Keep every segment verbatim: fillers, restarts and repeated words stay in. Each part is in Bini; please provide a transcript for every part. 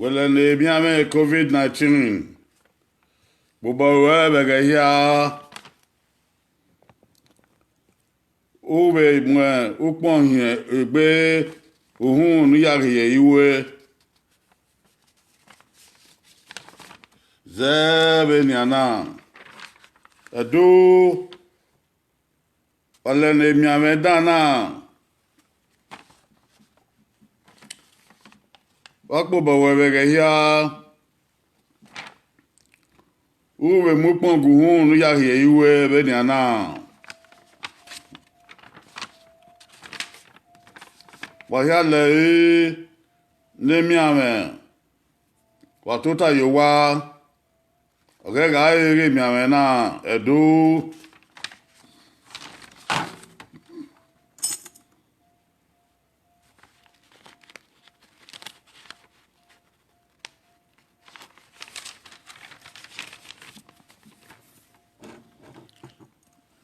Wẹlẹ ne emianmwẹ covid nineteen, vbe obọ ruẹ vbe ẹghẹ hia, u vbe mu ukpọn hin egbe uhunmwu ne u ya ghi ye iwe. Zẹ vbenian na, Ẹdo, wẹlẹ ne emianmwẹ dan na, wa kpe obọ ruẹ vbe ẹghẹ hia, u vbe mu ukpọn gu uhunmwu ne u ya ghi ye iwe vbenian na. Wa hia lẹre ne emianmwẹ, wa tota ye owa, ọ ghẹ gha re ghe emianmwẹ na, Ẹdo.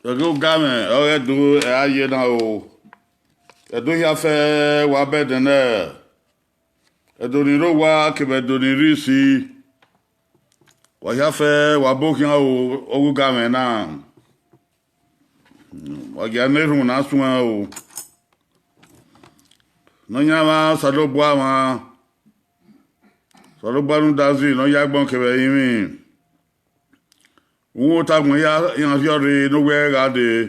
Ẹghẹ ogamwẹ ọghe Ẹdo, ẹ a ye na o. Ẹdo hia fẹ, wa bẹdẹ nẹ, Ẹdo ni rre owa kevbe Ẹdo ni rre isi, wa hia fẹ, wa bọ khian o, ọghe ogamwẹ na. Wa gia ne erhunmwu na suẹn o. Nọyaẹnmwa Osanobua mwa, Osanobua rhunmwuda zẹ ne ọ ya agbọn kevbe ẹrinmwi. Uhunmwu otọ agbọn hia, iran rhiọrre ne owẹ gha dee.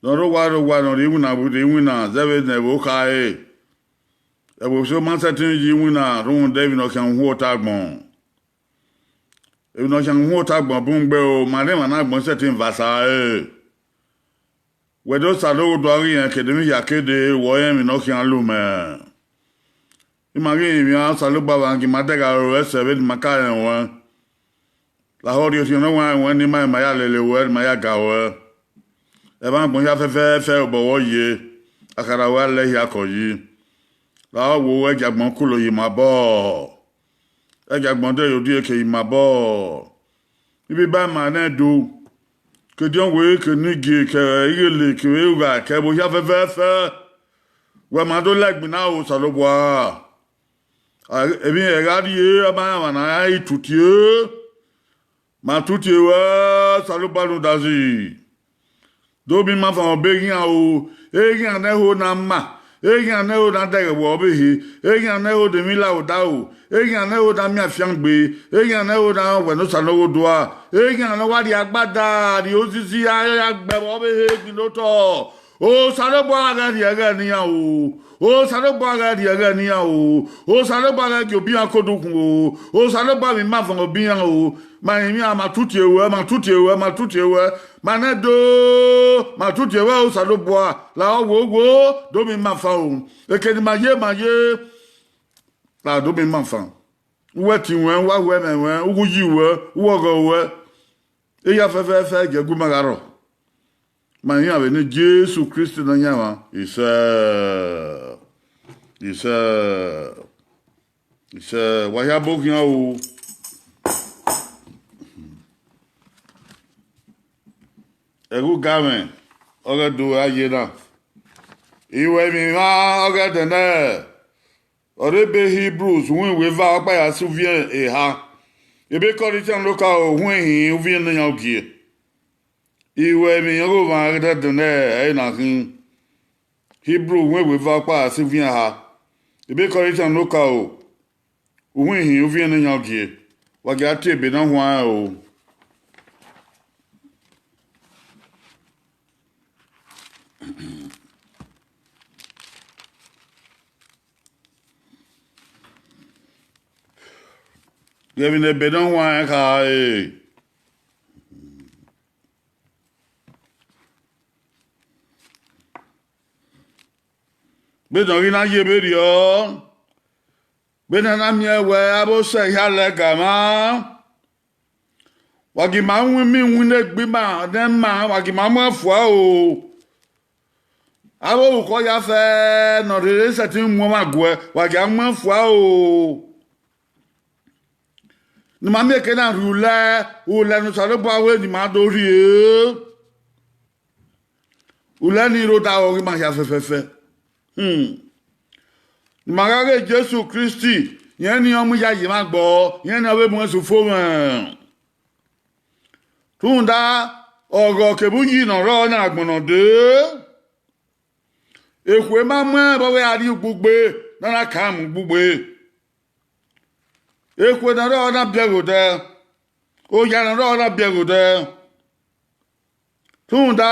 Ne ọ rre owa, rre owa, ne ọ rre iwinna, rre iwinna, zẹ vbe ne ẹvbo khare. Ẹvbo eso ma sẹtin ye iwinna rhunmwuda emwi ne ọ khian uhunmwu otọ agbọn. Emwi ne ọ khian uhunmwu otọ agbọn bun gbe o, ma rẹn emwa ne agbọn sẹtin va sa ẹre. Wẹ do Osanobua ghi rẹn ke emwi hia ke dee, wẹ ọrọre emwi ne ọ khian lu mẹ. I ma ghi rinmwian Osanobua, vbe a gie ima dẹgha ro ẹsẹ vbene ima ka rẹn ruẹn. Lahọ rhie orhiọn ne ọ wa rẹn ruẹn ne ima, ima ya lele ruẹ, ne ima ya ga ruẹ. Ẹmwẹ agbọn hia fẹfẹfẹ obọ ruẹ ye, akhara ruẹ lẹ hia kọ yi. Lahọ wo, ẹgiagbọn kulo ye ima obọ. Ẹgiagbọn de ye odie ke ima obọ. Ibi ba ima nẹ do, ke ediọn wẹ, ke enigie, ke ighele, kevbe ugha, ke ẹvbo hia fẹfẹfẹ, wẹ ma do la ẹgbin na ro Osanobua. A, emwi ẹre gha rrie, ọ ma rẹn emwa ne a i tutie. Ma tutie ruẹ, Osanobua rhunmwuda zẹ. Do miẹn ima fan ọbe eghian o, eghian ne ẹho na ma, eghian ne ẹho na dẹghe wẹ ọvbehe, eghian ne ẹho de emwi la odaro, eghian ne ẹho na miẹn afiangbe, eghian ne ẹho na wẹ ne Osanobua, eghian ne ọ wa rhie agbada, rhie ozizi, a ya gbe vbe ọvbehe gbinna otọ. Osanobua ghẹ rhie ẹghẹ ne iran o. Osanobua ghẹ rhie ẹghẹ ne iran o. Osanobua ghẹ gie obi iran ke odukhunmwu o. Osanobua vbe ima fan ọbe iran o. Ma rinmwian, ma tutie ruẹ, ma tutie ruẹ, ma tutie ruẹ. Ma nẹ do, ma tutie ruẹ Osanobua, lahọ wo wo, do miẹn ima fan o. Eke ne ima ye, ma ye, la do miẹn ima fan. Uwẹ ẹtin ruẹ, uwa hu ẹmwẹ ruẹ, ughu yi ruẹ, uwa ọghọ ruẹ. Ehia fẹfẹfẹ gie gu ima gha rrọọ. Ma rinmwian vbe eni Jesu Kristi Nọyaẹnmwa. Isẹ, isẹ, isẹ, wa hia bọ khian o. Ẹghẹ ogamwẹ, ọghe Ẹdo a ye na. Iwẹ emwi mwa ọghe ẹdẹ nẹ, ọ rre ebe Hebrews uhunmwu iweva ọkpa ya sẹ uviẹn eha. Ebe Corinthians nokaro uhunmwu ehin uviẹn ne iran ugie. Iwẹ emwi ọghe ọmwa ọghe ẹdẹ nẹ, ẹre na khin. Hebrews uhunmwu iweva ọkpa ya sẹ uviẹn eha. Ebe Corinthians nokaro uhunmwu ehin uviẹn ne iran ugie. Wa gia tie ebe ne ọ huanrẹn o. Ghẹ emwi ne ebe ne ọ huanrẹn kha re. Vbene ọ ghi na ye vberriọ, vbene a na miẹn wẹ avbe osẹ hia lẹga mwa, wa gie ima winna iwinna egbe ima ne ima, wa gie ima muẹn fua o. Avbe orukhọ ya fẹ ne ọ rherhe sẹtin mu ọmwa guẹ, wa gie a muẹn fua o. Ne ima miẹn eke na rhie ulẹ, ulẹ ne Osanobua wẹ ne ima do rhie. Ulẹ ni rre odaro ọghe ima hia fẹfẹfẹ. Hmm. Ne ima gha ghe Jesu Kristi, Irẹn ni ọ mu iyayi mwa gbọ, irẹn ni ọ vbe mu ẹse ufomwẹ. Rhunmwuda, ọghọ kevbe uyi ne ọ rrọọ na agbọn nọ dee. Ekhue ma muẹn vbe ọ vbe a rrie ugbugbe, ne a na ka mu ugbugbe. Ekhue ne ọ rrọọ na biẹ ghe odẹ, oya ne ọ rrọọ na biẹ ghe odẹ. Rhunmwuda,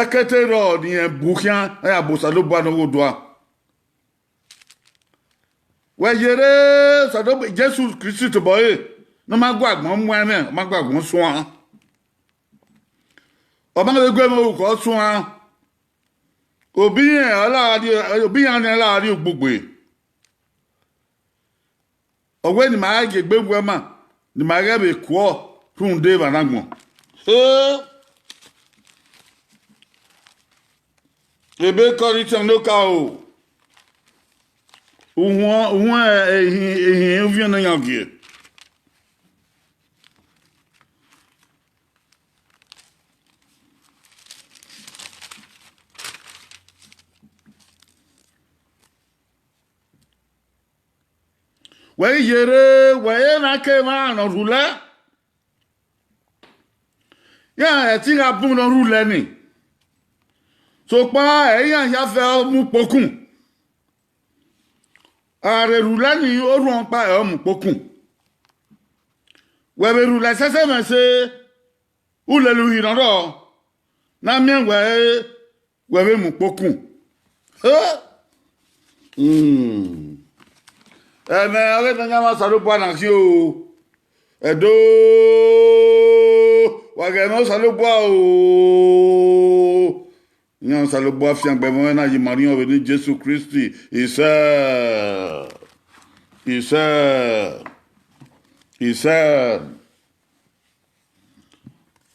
ẹkete rrọọ ne irẹn bu khian, a ya bu Osanobua ne ọ ghe odua. Wẹ yerre Osanobua, Jesu Kristi tobọ ẹre, ne ọ ma gu agbọn mu ẹmwẹ, ọ ma gu agbọn suan. Ọ ma vbe gu ẹmwẹ orukhọ suan. Obi irẹn ọ la rrie, obi iran nian la rrie ugbugbe. Ọ wẹ ne ima gha gie egbe wẹ ma, ne ima ghẹ vbe kuọ rhunmwuda evba na agbọn. Ebe Kọrinthian ne okaro, uhunmwu, uhunmwu ehin, ehin uviẹn ne iran gie. Wẹ i yerre, wẹ i na ke emwa ne ọ rhulẹ. Iran ẹtin gha bun ne ọ rhulẹ ni, sokpan ẹ i iran hia fẹ ọ mu ukpokun. A rhe rhulẹ ni, orhuọn ọkpa ẹre ọ mu ukpokun. Wẹ vbe rhulẹ sẹsẹ mwẹ ẹse, u lele uhi ne ọ rrọọ, ne a miẹn wẹ, wẹ vbe mu ukpokun. Ẹmwẹ ọghe Nọyaẹnmwa Osanobua na khin o. Ẹdo, wa ghẹ mwẹ Osanobua o. Iran Osanobua fiangbe ẹmwẹ na ye ima rhiọn vbe eni Jesu Kristi. Isẹ, isẹ, isẹ.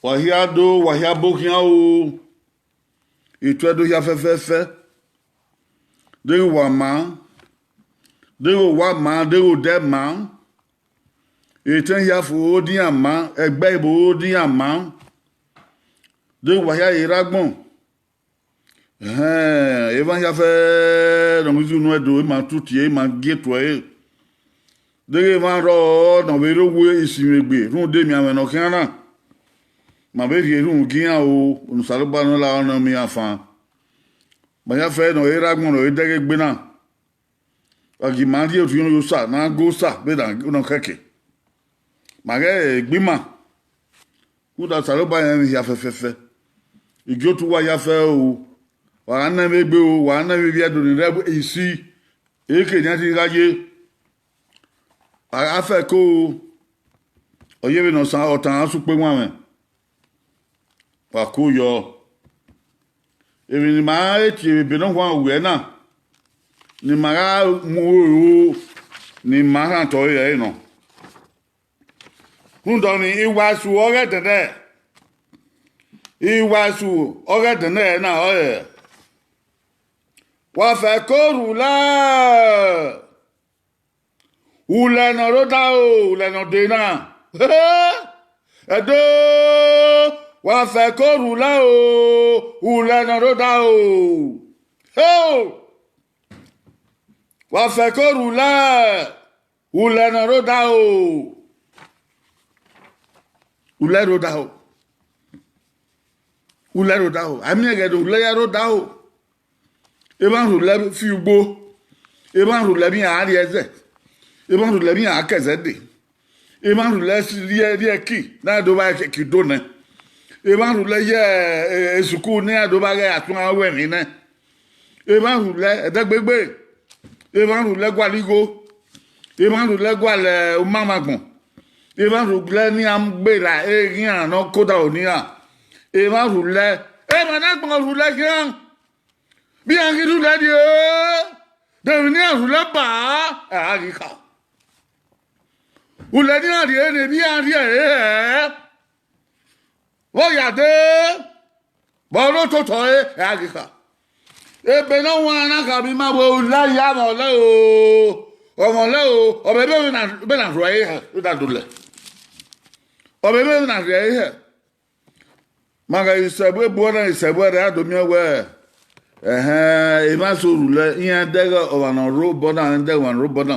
Wa hia do, wa hia bo khian o. Ituẹ do hia fẹfẹfẹ. Deghẹ uwa maa, deghẹ owa maa, deghẹ odẹ maa, etẹn hia fo odian maa, ẹgbẹ ebo odian maa, deghẹ uwa hia ye rre agbọn. Ẹhẹn, emwa hia fẹ ne ọ ghi zunu Ẹdo, ima tutie, ima gie tuẹ ẹre. Deghẹ emwa rrọọ ne ọ vbe rre owa isinmwegbe rhunmwuda emianmwẹ ne ọ khian na, ma vbe rhie erhunmwu gie iran o, ne Osanobua ne ọ la ọnii miẹn iran fan. Ma hia fẹ ne ọ rre agbọn ne ọ rre dẹghe egbe na, wa gie ima rhie orhiọn ye Osa, ne a gu Osa vbene ọ khẹke. Ma ghẹ egbe ima, rhunmwuda Osanobua rẹn emwi hia fẹfẹfẹ. Igie otu uwa hia fẹ o, wa gha na ẹmwẹ egbe o, wa gha na ẹmwẹ ivbi Ẹdo ni rre isi, eke ne iran ti gha ye. A gha fẹ ẹko o, ọ yevbe ne ọtan sẹ ukpe wanmwẹ, wa ko yọ. Emwi ne ima he tie vbe ebe ne ọ huanrẹn uwẹ na, ne ima gha mu oro, ne ima rhan otọ ẹre nọ. Rhunmwuda ọnii, iwa esu ọghe ẹdẹnẹrẹ, iwa esu ọghe ẹdẹnẹrẹ na ọrọre, wa fẹ ẹko rhulẹ. Ulẹ ne ọ rre odaro, ulẹ ne ọ dee na. Ẹdo, wa fẹ ẹko rhulẹ o, ulẹ ne ọ rre odaro. Heo! Wa fẹ ẹko rhulẹ, ulẹ ne ọ rre odaro. Ulẹ rre odaro. Ulẹ rre odaro. A miẹn ẹghẹ ne ulẹ ya rre odaro. Emwa rhulẹ fi ugbo, emwa rhulẹ vbe iran rrie ẹzẹ, emwa rhulẹ vbe iran ke ẹzẹ dee, emwa rhulẹ rrie, rrie ẹki ne a do vba ẹki do nẹ, emwa rhulẹ ye, eh, esukuru ne a do vba ghẹ atuan wẹ emwi nẹ, emwa rhulẹ ẹdẹgbegbe, emwa rhulẹ gualọ igho, emwa rhulẹ gualọ, eh, umamwagbọn, emwa rhulẹ ne iran gberra eghian ne ọ ke odaro ne iran, emwa rhulẹ, emwa ne agbọn rhulẹ khian. Vbe iran ghi rhulẹ rrie, de emwi ne iran rhulẹ ba, a ghi kha. Ulẹ ne iran rrie ne vbe iran rrie ẹre hẹ, vbe ọ ya dee, vbe ọ rre ototọ ẹre, a ghi kha. Ebe ne ọ huanrẹn na kha vbe ima wẹẹ, ulẹ ya mwẹ ọlẹ o, ọ mwẹ ọlẹ o, ọ vbe ebe na, ebe na rhuẹ ẹre hẹ, ebe na dulẹ, ọ vbe ebe na rhuẹ ẹre hẹ. Ma ghẹ isẹbo ebuẹ na, isẹbo ẹre a do miẹn wẹẹ, ẹhẹn, emwa eso rhulẹ, iran dẹghe ọmwa ne ọ rre obọ na, iran dẹghe ọmwa ne ọ rre obọ na.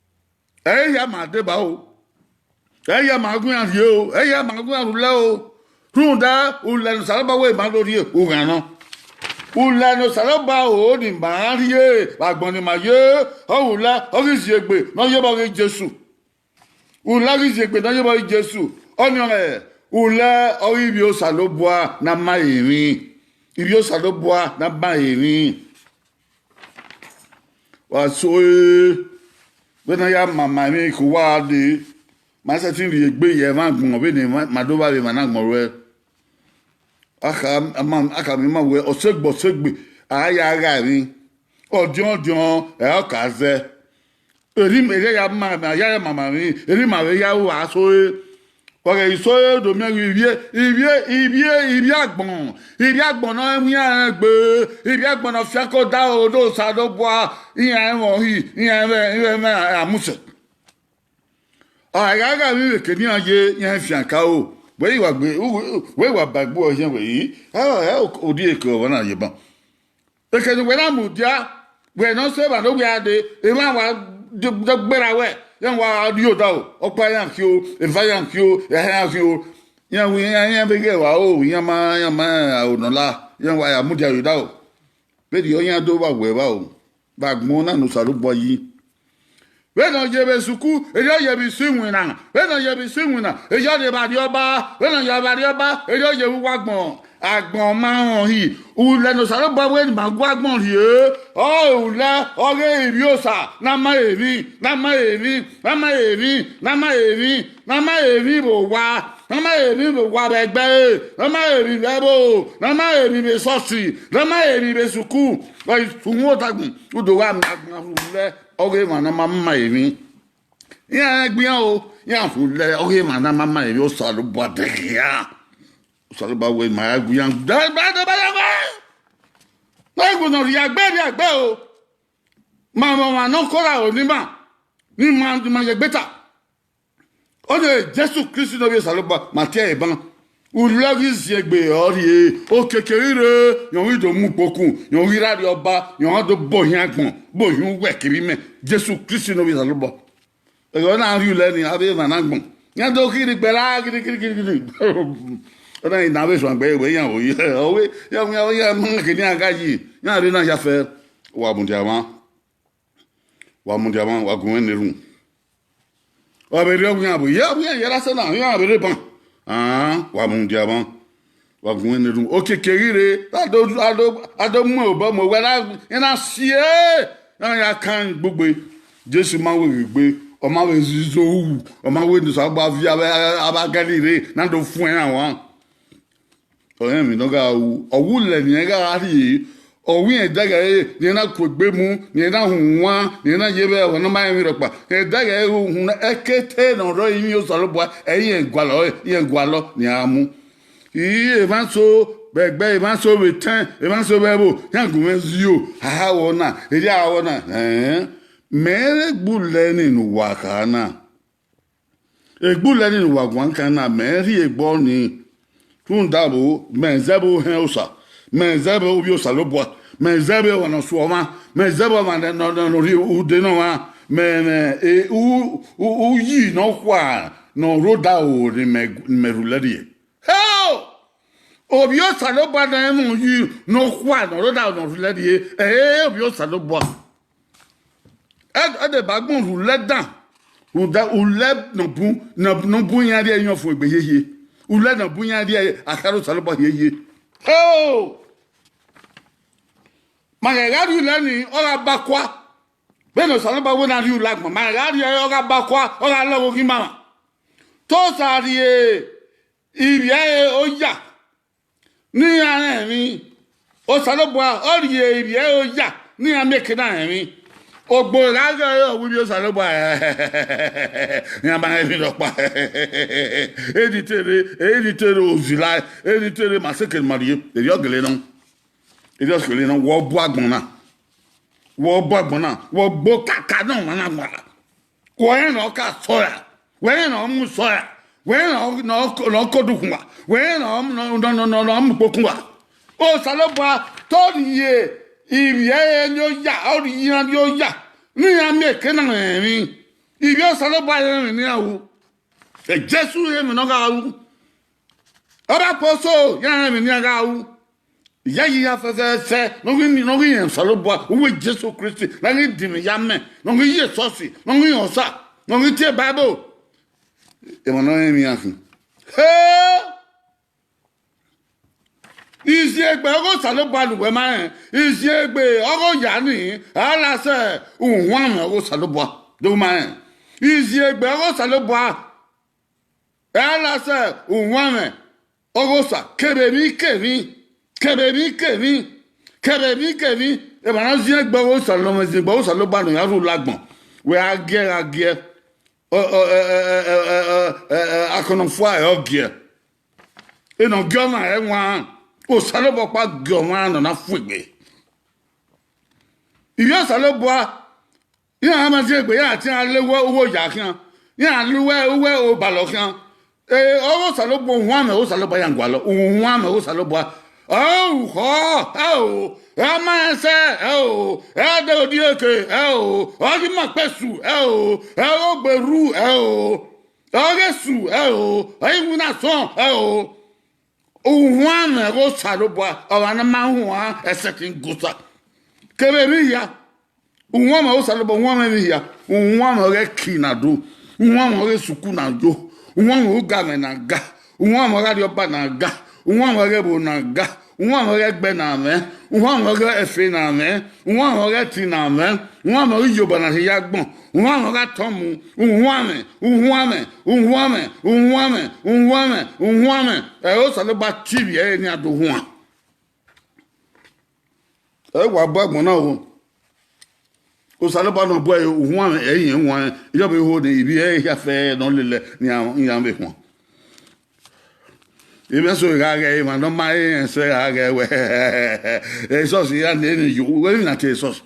Ẹ i hia ma deba o. Ẹ i hia ma gu iran rhie o. Ẹ i hia ma gu iran rhulẹ o. Rhunmwuda, ulẹ ne Osanobua wẹ ma do rhie, u gha nọ. Ulẹ ne Osanobua ho ne ima rhie vbe agbọn ne ima ye, ọ ghi ulẹ, ọ ghi ziegbe ne ọ ye obọ ghe Jesu. Ulẹ ghi ziegbe ne ọ ye obọ ghe Jesu. Ọnii ọnrẹn, ulẹ ọghe ivbi Osanobua ne a ma emwi. Ivbi Osanobua ne a ma emwi. Wa so ẹre, vbene a ya mama emwi ke uwa dee, ma sẹtin rhie egbe ye ẹmwẹ agbọn vbene ma do vba vbe emwa na agbọn ruẹ. A kha ma wẹ ọsegbe ọsegbe, a ya gha emwi, ọdiọn ọdiọn, ẹ ọ ka zẹ. Erha ima ya ma, a ya mama emwi, erha ima vbe ya ru a so ẹre. Wa ghẹ i so ẹre do miẹn ghe ivbi, ivbi, ivbi, ivbi agbọn, ivbi agbọn ne ọ wian rẹn gbe, ivbi agbọn ne ọ fian ke odaro ne Osanobua, iran mwẹ ọhi, iran mwẹ, iran mwẹ amusẹ. A gha gha emwi vbe eke ne iran ye, iran fian ka ro. Wẹ i wa gbe, wẹ i wa ba egbe uwẹ hiẹn wẹ i, ẹ, ẹ, odieke ọmwa na ye ban. Eke ne uwẹ na mudia, wẹ ne ọ sẹ evba ne ovbi a dee, emwa wa gberra wẹ, iran wa rrie odaro, ọkpa iran khin o, eva iran khin o, ẹhẹ iran khin o, iran wi, iran, iran vbe ghẹ vba ro, iran ma, iran ma aro ne ọ la, iran wa ya mudia rrie odaro. Vberriọ iran do vba wẹ evbaro, vbe agbọn na ne Osanobua yi. Vbene ọ ye vbe sukuru, erriọ ọ ye vbe isu iwinna, vbene ọ ye vbe isu iwinna, erriọ ọ ye vbe arriọba, vbene ọ ye vbe arriọba, erriọ ọ ye vbe uwu agbọn, agbọn ma rẹn ọhi. Ulẹ ne Osanobua wẹ ne ima gu agbọn rhie, ọ ulẹ ọghe ivbi Osa ne a ma emwi, ne a ma emwi, ne a ma emwi, ne a ma emwi, ne a ma emwi vbe owa, ne a ma emwi vbe owa vbe ẹgbẹe, ne a ma emwi vbe ẹvbo, ne a ma emwi vbe esọsi, ne a ma emwi vbe sukuru. Wa i su uhunmwu otagbọn, u do gha miẹn agbọn rhulẹ ọghe emwa ne a ma ma emwi. Iran gbe iran o, iran rhulẹ ọghe emwa ne a ma ma emwi Osanobua dẹghe iran. Osanobua wẹ ma ra gu iran dẹghe ba dẹghe ba dẹghe. Ne gu ne ọ rhie egbe rhie egbe o. Ma mwẹ ọmwa ne ọ kora ro ne ima, ne ima, ne ima ye egbe ta. Ọni Jesu Kristi ne ovbi Osanobua ma tie ẹre ban. Ulẹ ghi ziegbe ọ rhie, okiekie ghi rre, rẹn ghi do mu ukpokun, rẹn ghi rre arriọba, rẹn gha do bọ ohiẹn agbọn, bọ ohiẹn uwẹ kevbe imẹ. Jesu Kristi ne ovbi Osanobua. Ẹghẹ ọ na rhie ulẹ ni, avbe emwa na agbọn. Iran do khiri gbe ra girigirigiri. Ọ na i na vbe suẹn gbe wẹ iran vbe oyi. Ọ wẹ, iran, iran, iran ma kene iran gha yi, iran rre na ya fẹ, wa mudia mwa. Wa mudia mwa, wa gu mwẹ ne erhunmwu. Wa vbe rhie ọghe iran vbe, iran vbe iran ye ra sẹ na, iran vbe rre ban. An, wa mudia mwa, wa gu mwẹ ne erhunmwu. Okiekie ghi rre, a do, a do, a do mu obọ mu wẹ na, iran na sie, iran ya kan gbugbe. Jesu ma wẹ ghe egbe, ọ ma vbe zizo ru, ọ ma wẹ ne Osanobua viọ avbe, avbe agẹrri rre, na do fuẹn iran wan. Ọrẹn emwi ne ọ gha ru, ọ wu ulẹ ne irẹn gha rhie, ọ wu irẹn ẹdẹghẹ ẹre, ne irẹn na ku egbe mu, ne irẹn na hu wan, ne irẹn na ye vbe ẹvbo ne ọ ma rẹn emwi rhọkpa. Ẹdẹghẹ ẹre uhunmwu ẹkete ne ọ rrọọ ivbi Osanobua, ẹ i rẹn gualọ ẹre, irẹn gualọ ne iran mu. I, emwa eso vbe ẹgbẹ, emwa eso vbe etẹn, emwa eso vbe ẹvbo, iran gu mwẹ zio, a ha vbọ na, erriọ a ha vbọ na, ẹn, mẹ rhe gbe ulẹ ni ne uwa kha na. Egbe ulẹ ni ne uwa guan kan na, mẹ rhie egbe ọnii. Rhunmwuda vbo, mẹ zẹ vbe ohẹn Osa, mẹ zẹ vbe ovbi Osanobua, mẹ zẹ vbe ọmwa ne ọ suẹ ọmwa, mẹ zẹ vbe ọmwa ne, ne, ne, ne ọ rhie ude ne ọmwa, mẹ, mẹ, e, u, u, uyi nọkhua ne ọ rre odaro ne imẹ, ne imẹ rhulẹ rrie. Heo! Ovbi Osanobua ne ọ mwẹ uyi nọkhua ne ọ rre odaro ne ọ rhulẹ rrie, ẹ, ovbi Osanobua. Ẹ, ẹ deba agbọn rhulẹ dan, rhunmwuda ulẹ ne ọ bun, ne ọ bun iran rhie ẹyọnfon egbe hiehie, ulẹ ne ọ bun iran rhie akharha Osanobua hiehie. Heo! Ma ghẹ gha rhie ulẹ ni, ọ gha ba kua. Vbene Osanobua wẹ ne a rhie ulẹ agbọn, ma ghẹ gha rhie ẹre, ọ gha ba kua, ọ gha lọghọ oghi mama. Te Osa rhie ivbi ẹre oya ne iran rẹn emwi. Osanobua ọ rhie ivbi ẹre oya ne iran mieke na rẹn emwi. Ogbe gha ghe ẹre ọ wu ivbi Osanobua, iran ma rẹn emwi rhọkpa. Eni te rre, eni te rre ozila, eni te rre ma seke ne ma rhie, erriọ gele nọ. Erriọ gele nọ, wẹ ọ bu agbọn na. Wẹ ọ bu agbọn na, wẹ ọ gbe okaka ne ọmwa na gba. Wẹ rẹn ne ọ ka sọra, wẹ rẹn ne ọ mu sọra, wẹ rẹn ne ọ, ne ọ, ne ọ kodukhunmwa, wẹ rẹn ne ọ, ne ọ, ne ọ, ne ọ, ne ọ mu ukpokunmwa. Osanobua te ọ rhie ivbi ẹre ne oya, ọ rhie iran ne oya, ne iran mieke na rẹn emwi. Ivbi Osanobua rẹn emwi ne iran ru. Jesu rẹn emwi ne ọ gha ru. Ọ rha kpo so, iran rẹn emwi ne iran gha ru. Iyayi hia fẹfẹfẹ ne ọ ghi, ne ọ ghi rẹn Osanobua, uwu Jesu Kristi, ne a ghi dinmwi ye amẹ, ne ọ ghi ye esọsi, ne ọ ghi rẹn Osa, ne ọ ghi tie Baibol. Emwa ne ọ rẹn emwi iran khin. He! Iziegbe ọghe Osanobua ne uwẹ ma rẹn, iziegbe ọghe oya ni, a la sẹ uhuan mwẹ ọghe Osanobua do ma rẹn. Iziegbe ọghe Osanobua, a la sẹ uhuan mwẹ ọghe Osa, kevbe emwi kevbe, kevbe emwi kevbe, kevbe emwi kevbe. Emwa ne ọ ziengbe ọghe Osanobua, ne ọ ziengbe ọghe Osanobua ne ọ ya rhulẹ agbọn, wẹ a giẹ gha giẹ, ọ, ọ, ẹ, ẹ, akọnọfua ẹ ọ giẹ. Enọ gie ọmwa ẹwaẹn, Osanobua ọkpa gie ọmwa ne ọ na fuegbe. Ivbi Osanobua, iran ma ziengbe, iran te iran le uwu oya khian, iran le uwu, uwu obalọ khian. E, ọghe Osanobua, uhuan mwẹ ọghe Osanobua ya gualọ, uhuan mwẹ ọghe Osanobua. Ọ rukhọ, ẹo, ẹ ma rẹn sẹ, ẹo, ẹ dẹ odieke, ẹo, ọ ghi ma kpe su, ẹo, ẹ ghe ogbe ru, ẹo, ọ ghe su, ẹo, ọ ghi winna asọn, ẹo. Uhuan mwẹ ọghe Osanobua, ọmwa ne ma huan, ẹ sẹtin gu Osa. Kevbe emwi hia, uhuan mwẹ ọghe Osanobua, uhuan mwẹ emwi hia, uhuan mwẹ ọghe ẹki na do, uhuan mwẹ ọghe esuku na yo, uhuan mwẹ ugamwẹ na ga, uhuan mwẹ ọghe arriọba na ga, uhuan mwẹ ọghe ẹvbo na ga, uhuan mwẹ ọghe ẹgbẹ na mwẹ, uhuan mwẹ ọghe ẹfe na mwẹ, uhuan mwẹ ọghe ẹtin na mwẹ, uhuan mwẹ ọghe iyobọ na rhie ye agbọn, uhuan mwẹ ọghe atọmwu, uhuan mwẹ, uhuan mwẹ, uhuan mwẹ, uhuan mwẹ, uhuan mwẹ, uhuan mwẹ, ẹ i re Osanobua tie ivbi ẹre ne iran do huan. Ẹ wa bu agbọn na o. Osanobua ne ọ bu ẹre, uhuan mwẹ ẹ i rẹn huan, erriọ vbe ho ne ivbi ẹre hia fẹẹrẹ ne ọ lele ne iran, iran vbe huan. Emwa eso gha ghẹ, emwa ne ọ ma rẹn sẹ gha ghẹ wẹ, esọsi iran ne ni yo, wẹ emwi na tie esọsi.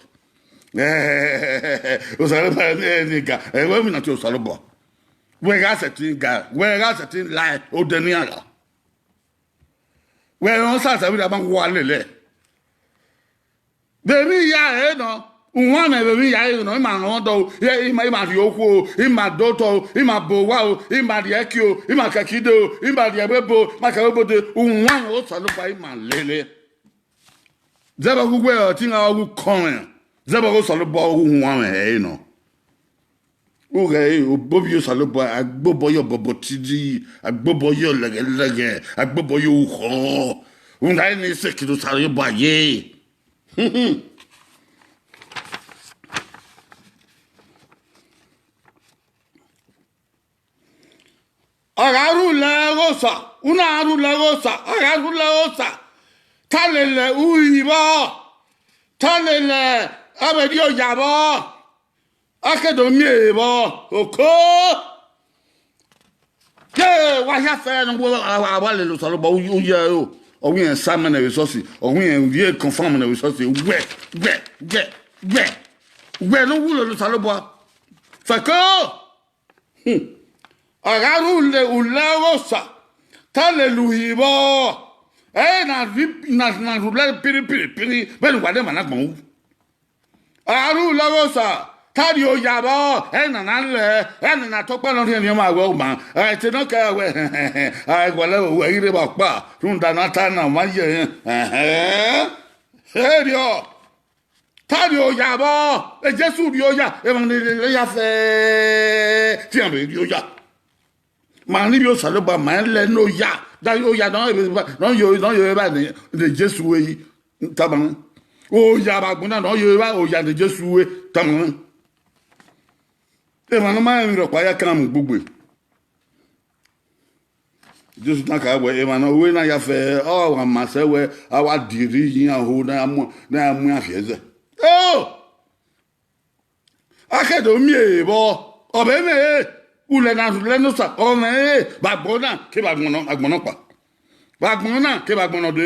Osanobua ne ga, ẹ wẹ emwi na tie Osanobua. Wẹ gha sẹtin ga, wẹ gha sẹtin la odẹ ne iran la. Wẹ rẹn ọsasa vbe ma wa lele. Vbe emwi hia ẹre nọ, uhuan mwẹ vbe emwi hia ẹre nọ, ima rẹn ọdọ, ima, ima rhie okhuo, ima do otọ, ima bo owa o, ima rhie ẹki o, ima kẹki de o, ima rhie ẹvbo ebo, ima kẹ ẹvbo ebo de, uhuan mwẹ Osanobua ima lele. Zẹvbe ọghe uwẹ ọre te iran ọghe ukọnmwẹ, zẹvbe ọghe Osanobua ọghe uhuan mwẹ ẹre nọ. Ughẹ obọ Ovbi Osanobua, agbobọ ye ọbọbọ tidi, agbobọ ye ọlẹghẹlẹghẹ, agbobọ ye orukhọ. Rhunmwuda ẹre ne sẹkẹdẹ Osanobua ye. A gha rhulẹ ọghe Osa, u na rhulẹ ọghe Osa, a gha rhulẹ ọghe Osa, ta lele uhi vbọ, ta lele avbe erriọ oya vbọ, a ke do miẹn ehe vbọ, oko. Ye wa hia fẹ ne a wa lele Osanobua, u ye ẹre o, ọ wẹ irẹn sa mẹ ne vbe esọsi, ọ wẹ irẹn ye confirm mẹ ne vbe esọsi, wẹ, wẹ, wẹ, wẹ, wẹ ne u wu lele Osanobua. Fẹko. A gha rhulẹ ọghe Osa, ta lele uhi vbọ, ẹre na rhulẹ piripiripiri vbene uwa ne emwa na gbọn ru. A rhulẹ ọghe Osa, ta rrie oya vbọ, ẹre na na lẹ, ẹre na na tọkpa ne ọ rhiẹnrhiẹn ọmwa wẹ oma, a te nọ kẹ wẹ, a gualọ wẹ ghi rre vbe ọkpa, rhunmwuda ne a ta na ọmwa ye ẹre. Erriọ, ta rrie oya vbọ, Jesu rrie oya, emwa ni lele ya fẹ, te iran vbe rrie oya. Ma ne Ovbi Osanobua ma lẹ ne oya, da oya ne ọ yo evba ne Jesu ru yi, tama mwẹ. Oya vbe agbọn na ne ọ yo evba, oya ne Jesu ru, tama mwẹ. Emwa ne ọ ma rẹn emwi rhọkpa ya kan mu ugbugbe. Jesu na kha wẹ emwa ne ọ ru na ya fẹ, ọ wa ma sẹ wẹ a wa die rri ye iran ho ne a mu iran fi ẹzẹ. A ke do miẹn ehe vbọ, ọ vbe mwẹ ẹre, ulẹ na rhulẹ ne Osa, ọ mwẹ ẹre vbe agbọn na kevbe agbọn nọkpa, vbe agbọn na kevbe agbọn nọde.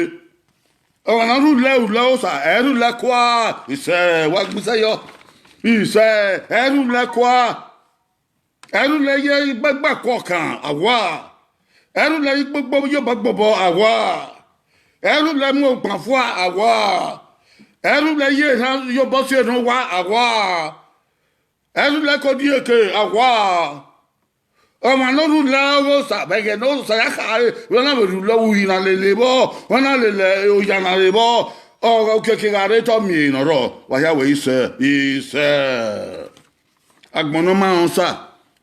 Ọmwa ne ọ rhulẹ ulẹ Osa, ẹ i rhulẹ kua, isẹ, wa gbisẹ yọ, isẹ, ẹ i rhulẹ kua. Ẹ i rhulẹ ye igbagba kuọ kan, a wa. Ẹ i rhulẹ ye igbogbo ye obọ gbobọ, a wa. Ẹ i rhulẹ mu ogban fua, a wa. Ẹ i rhulẹ ye erhan ye obọ si erhan owa, a wa. Ẹ i rhulẹ ke odieke, a wa. Ọmwa ne ọ rhulẹ ọghe Osa, vbe ẹghẹ ne Osa ya khare, wẹ na vbe rhulẹ uhi na lele vbọ, wẹ na lele oya na re vbọ, ọ, okiekie gha rre te ọ miẹn ehe ne ọ rrọọ, wa hia wẹ isẹ, isẹ. Agbọn ne ọ ma rẹn Osa,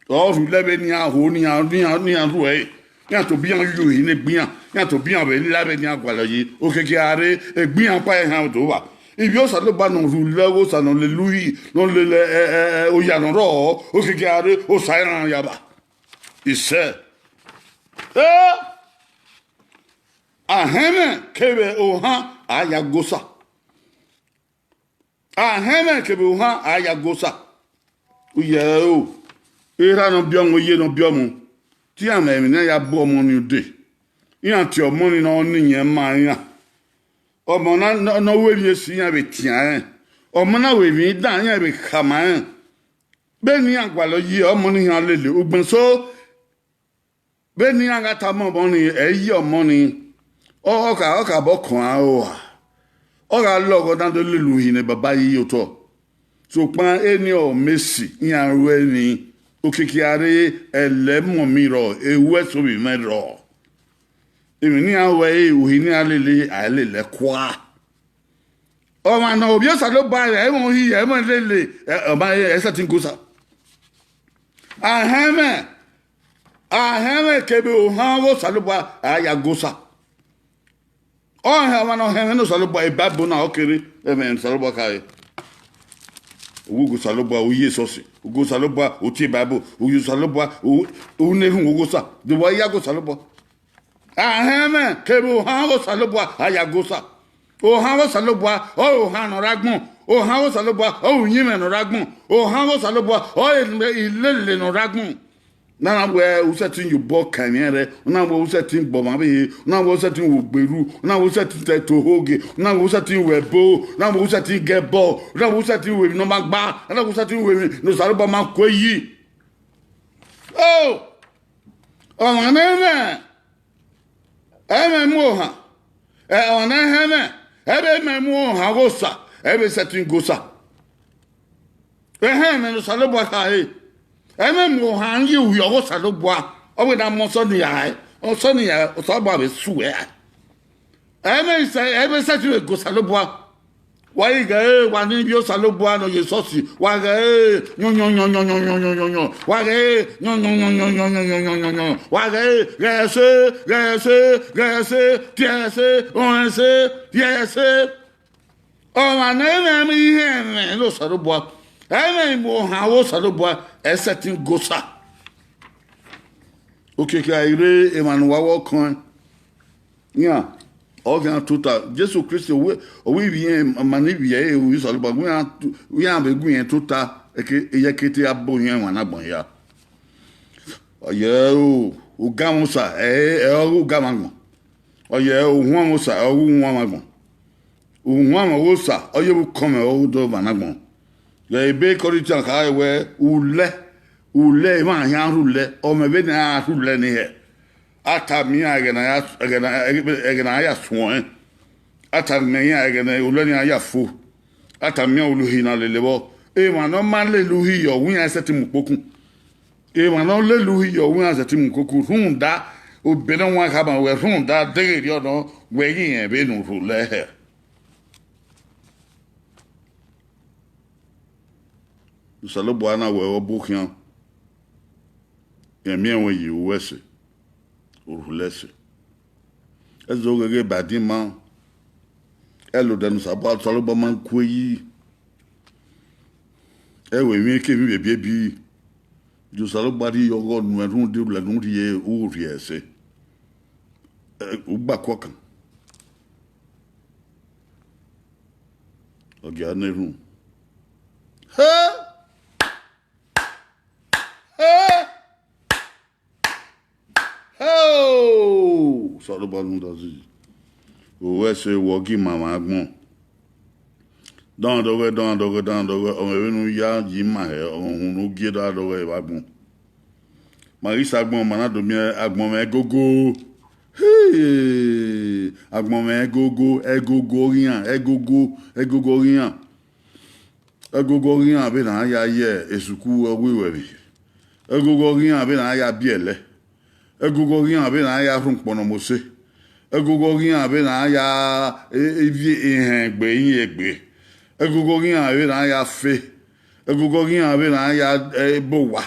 ọ rhulẹ vbene iran ho ne iran, ne iran, ne iran rhuẹ ẹre, iran tobọ iran yo ehe ne egbe iran, iran tobọ iran vbe la vbene iran gualọ yi, okiekie gha rre, egbe iran ọkpa ẹre iran do vba. Ivbi Osanobua ne ọ rhulẹ ọghe Osa ne ọ lele uhi, ne ọ lele, ẹ, ẹ, ẹ, oya ne ọ rrọọ, okiekie gha rre, Osa iran ya vba. Isẹ. Ẹ, ahẹnmwẹ kevbe ohan a ya gu Osa. Ahẹnmwẹ kevbe ohan a ya gu Osa. U ye ẹre o, erha ne ọ biẹ ọmọ, iye ne ọ biẹ ọmọ, te iran mwẹ emwi ne iran ya bu ọmọ ni ude. Iran tie ọmọ ni ne ọ na iyẹn ma iran. Ọmọ na, ne ọ ru emwi esi, iran vbe tian rẹn. Ọmọ na ru emwi dan, iran vbe khama rẹn. Vbene iran gualọ yi ọmọ ni iran lele ugbẹn so, vbene iran gha tama ọmọ ni, ẹ i yi ọmọ ni, ọ, ọ kha, ọ kha bọ kọn aro a, ọ gha lọghọ na do lele uhi ne baba yi ye otọ. Sokpan eni ọ mẹ esi iran ru ẹre, okiekie a rre, ẹlẹ mọmọ rrọọ, ewu ẹsovbi mwẹ rrọọ. Emwi ne iran ru ẹre, uhi ne iran lele, a i lele ẹe kua. Ọmwa ne Ovbi Osanobua rẹn, ẹmwẹ uhi, ẹmwẹ lele, ẹ, ọ ma, ẹ sẹtin gu Osa. Ahẹnmwẹ, ahẹnmwẹ kevbe ohan ọghe Osanobua a ya gu Osa. Ọ hẹn ọmwa ne ọ hẹnmwẹ ne Osanobua, Baibol na ọ kere ẹmwẹ ne Osanobua khare. U gu Osanobua, u ye esọsi, u gu Osanobua, u tie Baibol, u ye Osanobua, u, u na erhunmwu ọghe Osa, de uwa ya gu Osanobua. Ahẹnmwẹ kevbe ohan ọghe Osanobua a ya gu Osa. Ohan ọghe Osanobua ọrọre ohan ne ọ rre agbọn, ohan ọghe Osanobua ọrọre uyinmwẹ ne ọ rre agbọn, ohan ọghe Osanobua ọrọre ilele ne ọ rre agbọn. Na na wẹ u sẹtin ye obọ kan emwi ẹnrẹn, u na wẹ u sẹtin gbe ọmwa vbe ehe, u na wẹ u sẹtin wẹ ogberu, u na wẹ u sẹtin te ohoge, u na wẹ u sẹtin wẹ ẹbo, u na wẹ u sẹtin ga ẹbọ, u na wẹ u sẹtin wẹ emwi ne ọ ma gba, u na wẹ u sẹtin wẹ emwi ne Osanobua ma kue yi. O, ọmwa ne ẹmwẹ, ẹmwẹ mu ohan, ẹ, ọmwa ne ẹhẹnmwẹ, ẹmwẹ mu ohan ọghe Osa, ẹ vbe sẹtin gu Osa. Ẹhẹn, ẹmwẹ ne Osanobua khare, ẹmwẹ mu ohan ye uhi ọghe Osanobua, ọ vbe na mu ọsọ ne ya, ọsọ ne ya, Osanobua vbe su ẹre. Ẹmwẹ isẹ, ẹ vbe sẹtin vbe gu Osanobua. Wa ghi ghẹ ẹre, wa ni ivbi Osanobua ne ọ ye esọsi, wa ghẹ ẹre, yọnyọnyọnyọnyọnyọnyọnyọnyọ, wa ghẹ ẹre, yọnyọnyọnyọnyọnyọnyọnyọnyọ, wa ghẹ ẹre, ghẹ ẹse, ghẹ ẹse, ghẹ ẹse, tie ẹse, rọẹn ẹse, tie ẹse. Ọmwa ne ẹmwẹ irẹn ẹmwẹ ne Osanobua, ẹmwẹ imu ohan ọghe Osanobua, ẹ sẹtin go osa. Okiekie a i rre emwa ne uwa wẹ ọkọẹn, iran ọ khian tota. Jesu Kristi, ọ wẹ, ọ wẹ ivbi irẹn, ma ne ivbi ẹre ru Osanobua, wẹ iran tu, wẹ iran vbe gu irẹn tota, eke, eyeke te a bo irẹn emwa na agbọn hia. Ọ ye ru ugamwẹ osa, ẹ, ẹ ọghe ugamwẹ agbọn. Ọ ye uhuanmwẹ osa, ẹ ọghe uhuanmwẹ agbọn. Uhuanmwẹ ọghe osa, ọ ye vbe ukọnmwẹ ọghe odọ emwa na agbọn. Ghẹ ebe Kọrintian kha wẹ, ulẹ, ulẹ emwa hia rhulẹ, ọ mwẹ vbene a rhulẹ ni hẹ. A tama iran ẹghẹ ne a ya, ẹghẹ ne, ẹghẹ ne a ya suẹn. A tama iran ẹghẹ ne ulẹ ni a ya fo. A tama iran uluhi ne a lele vbọ. Emwa ne ọ ma lele uhi yọ, wẹ iran sẹtin mu ukpokun. Emwa ne ọ lele uhi yọ, wẹ iran sẹtin mu ukpokun. Rhunmwuda, obọ ne ọ wan khama wẹ rhunmwuda deghẹ erriọ nọ, wẹ ghi rẹn vbene u rhulẹ hẹ. Osanobua na wẹ ọ bu khian, rẹn miẹn ruẹ ye ru ẹse, u rhulẹ ẹse. Ẹzọ gheghe ba ẹdin ma, ẹlọ odẹ ne Osanobua, Osanobua ma ku yi, ẹ wẹ emwi kemwi vbe ebiebi, de Osanobua rhie ọghọ nuẹn rhunmwuda erhunmwuda u rhie ẹse, ẹ, u gba kuọkan. Ọ gia na erhunmwu. He! He! He o! Osanobua rhunmwuda zẹ. Ru ẹse, wẹ ọ gi ma mwẹ agbọn. Dandọghẹ, dandọghẹ, dandọghẹ, ọ mwẹ vbene u ya yi ima hẹ, ọ mwẹ uhunmwu ne u gie dandọghẹ vbe agbọn. Ma ghi sẹ agbọn, ma na do miẹn agbọn mwẹ ẹgogo. He! Agbọn mwẹ ẹgogo, ẹgogo ọghe iran, ẹgogo, ẹgogo ọghe iran. Ẹgogo ọghe iran vbene a ya ye esuku ọghe iwẹvbi. Ẹgogo ọghe iran vbene a ya biẹ ẹlẹ. Ẹgogo ọghe iran vbene a ya rhun ukpọn ne ọ mose. Ẹgogo ọghe iran vbene a ya, e, ivie ehẹn egbe, iyin egbe. Ẹgogo ọghe iran vbene a ya fe. Ẹgogo ọghe iran vbene a ya, e, bo owa.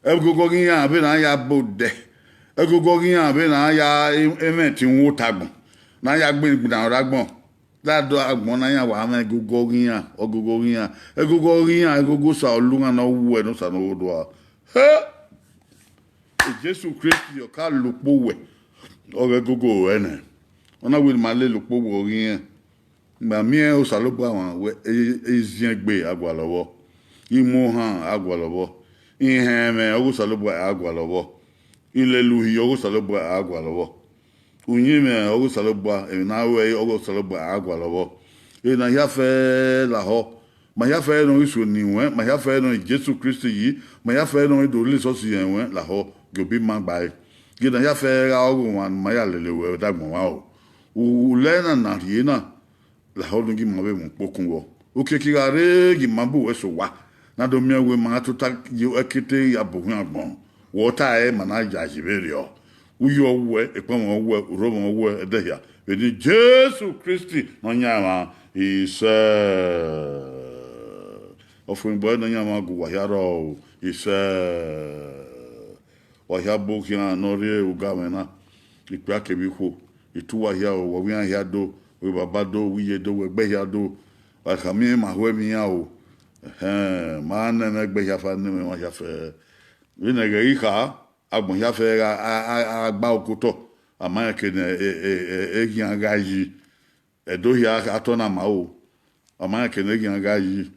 Ẹgogo ọghe iran vbene a ya bo odẹ. Ẹgogo ọghe iran vbene a ya, e, emwẹ ẹtin wu ota agbọn, ne a ya gbinna gbinna rre agbọn. Dado agbọn na iran wa mwẹ ẹgogo ọghe iran, ẹgogo ọghe iran, ẹgogo ọghe iran, ẹgogo osa ọlughan ne ọ wuẹ ne osa ne ọ dua. He! Jesu Kristi ọ ka lele ukpo wẹ, ọ ghe ẹgogo ruẹ nẹ. Ọ na wẹ ne ima lele ukpo wẹ ọghe irẹn. Ma miẹn Osanobua mwa wẹ, e, iziẹn egbe a gualọ vbọ, imu ohan a gualọ vbọ, ihẹn ẹmwẹ ọghe Osanobua a gualọ vbọ, ilele uhi ọghe Osanobua a gualọ vbọ. Uyinmwẹ ọghe Osanobua, emwi ne a ru ẹre ọghe Osanobua a gualọ vbọ. Emwi ne a hia fẹ lahọ, ma hia fẹ ne ọ ghi suẹn ne iwẹn, ma hia fẹ ne ọ Jesu Kristi yi, ma hia fẹ ne ọ do lele esọsi rẹn iwẹn lahọ, gie obọ ima gba ẹre. Gie ne a hia fẹ gha ọghe ọmwa ne ma ya lele ruẹ vbe dagbọn mwa o. Ulẹ na ne a rhie na, lahọ ne u gi ima vbe mu ukpokun vbọ. Okiekie gha rre, gie ima bu uwẹ sẹ owa, ne a do miẹn wẹ ima tota ye ẹkete ya bu khian agbọn. Wẹ ọ ta ẹre, ma na yayi vberriọ. Uyi ọ wuẹ, ekpọnmwẹ ọ wuẹ, urhomwẹ ọ wuẹ, ẹdẹhia, vbe eni Jesu Kristi Nọyaẹnmwa, isẹ. Ọfumwegbe Nọyaẹnmwa gu uwa hia rrọọ, isẹ. Wa hia bu khian ne ọ rrie ugamwẹ na, ikpia kevbe ikhuo, I tu uwa hia o, wẹ iran hia do, wẹ baba do, wẹ iye do, wẹ ẹgbẹe hia do. Wa khama irẹn ma ho ẹmwẹ iran o. Ẹhẹn, ma na ẹmwẹ ẹgbẹe hia fa ne ẹmwẹ mwa hia fẹ. Vbene ẹghẹ ghi kha, agbọn hia fẹ gha, a, a, a gba okotọ, a ma rẹn ke ne e, e, e, e ghian gha yi. Ẹdo hia atọ na ma o, a ma rẹn ke ne e ghian gha yi.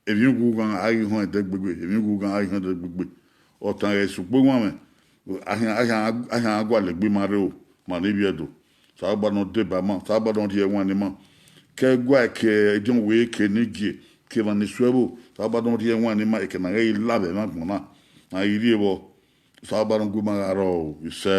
Emwi ughughan a ghi họn ẹdẹgbegbe, emwi ughughan a ghi họn ẹdẹgbegbe. Ọ tan ẹre sẹ ukpo iwanmwẹ, a khian, a khian, a khian gualọ egbe ima rre o, ma ne ivbi Ẹdo. Osanobua ne ọ deba ima, Osanobua ne ọ rhie ẹwaẹn ne ima. Ke ẹguae ke ediọn wẹ ke ne gie, ke emwa ni suẹvbo, Osanobua ne ọ rhie ẹwaẹn ne ima, eke ne a ghẹ ghi la vbe ẹmwẹ agbọn na, ne a ghi rrie vbọ. Osanobua ne ọ gu ima gha rrọọ o, isẹ.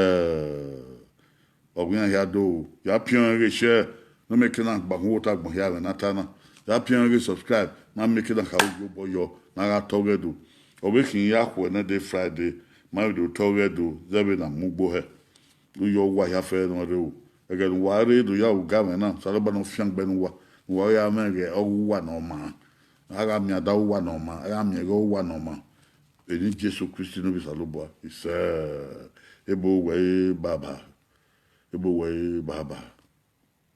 Ọ wẹ iran hia do, ya piọn ẹre ghe share, ne ọ miẹn ke na gba uhunmwu ota agbọn hia vbe ne a ta na. Ya piọn ẹre ghe subscribe, ne a miẹn ke na kha ru iyobọ yọ, ne a gha tọ ọghẹ do. Ọ vbe khin ya khuẹ ne de Friday, ma vbe do tọ ọghẹ do, zẹ vbe ne a mu ugbo hẹ. Uyi ọ uwa hia fẹ ne ọ rre o. Ẹghẹ ne uwa rre do ya ru ugamwẹ na, Osanobua ne ọ fiangbe ne uwa. Uwa ghi gha mwẹ ghẹ ọghe uwa ne ọ maa, a gha miẹn ada uwa ne ọ maa, a gha miẹn ẹghẹ uwa ne ọ maa. Eni Jesu Kristi ne ovbi Osanobua, isẹ, ebo wẹ re baba, ebo wẹ re baba.